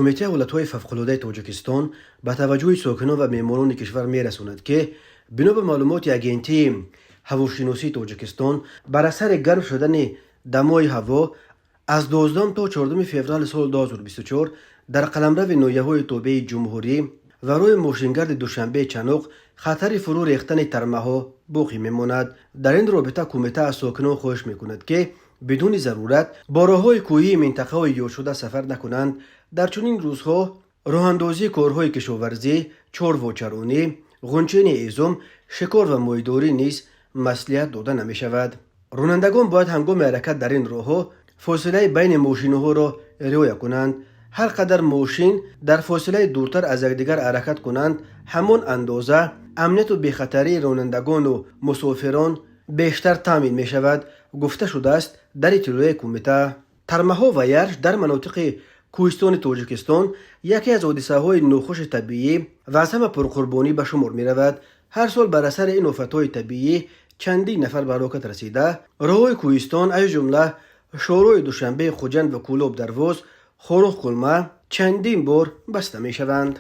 Кумитаи ҳолатҳои фавқулодаи Тоҷикистон ба таваҷҷӯҳи сокинон ва меҳмонони кишвар мерасонад, ки бино ба маълумоти Агентии ҳавошиносии Тоҷикистон, бар асари гарм шудани дамои ҳаво аз 12 то 4 феврали соли 2024 дар қаламрави ноҳияҳои тобеи ҷумҳурӣ ва роҳи мошингарди Душанбе Чаноқ хатари фурӯ рехтани тармаҳо боқӣ мемонад. Дар ин робита кумита аз сокинон хоҳиш мекунад, ки бидуни зарурат бо роҳҳои кӯҳии минтақаҳои ёдшуда сафар накунанд. Дар чунин рӯзҳо роҳандозии корҳои кишоварзӣ, чорвочаронӣ, ғунчини ҳезум, шикор ва моҳидорӣ низ маслиҳат дода намешавад. Ронандагон бояд ҳангоми ҳаракат дар ин роҳҳо фосилаи байни мошинҳоро риоя кунанд. Ҳар қадар мошин дар фосилаи дуртар аз якдигар ҳаракат кунанд, ҳамон андоза амнияту бехатарии ронандагону мусофирон бештар таъмин мешавад, гуфта шудааст дар иттилоияи кумита. Тармаҳо ва ярш дар манотиқи кӯҳистони Тоҷикистон яке аз ҳодисаҳои нохуши табиӣ ва аз ҳама пурқурбонӣ ба шумор меравад. Ҳар сол бар асари ин офатҳои табиӣ чандин нафар ба ҳалокат расида, роҳҳои кӯҳистон, аз ҷумла шоҳроҳи Душанбе Хуҷанд ва Кӯлоб Дарвоз, Хоруғ Кулма чандин бор баста мешаванд.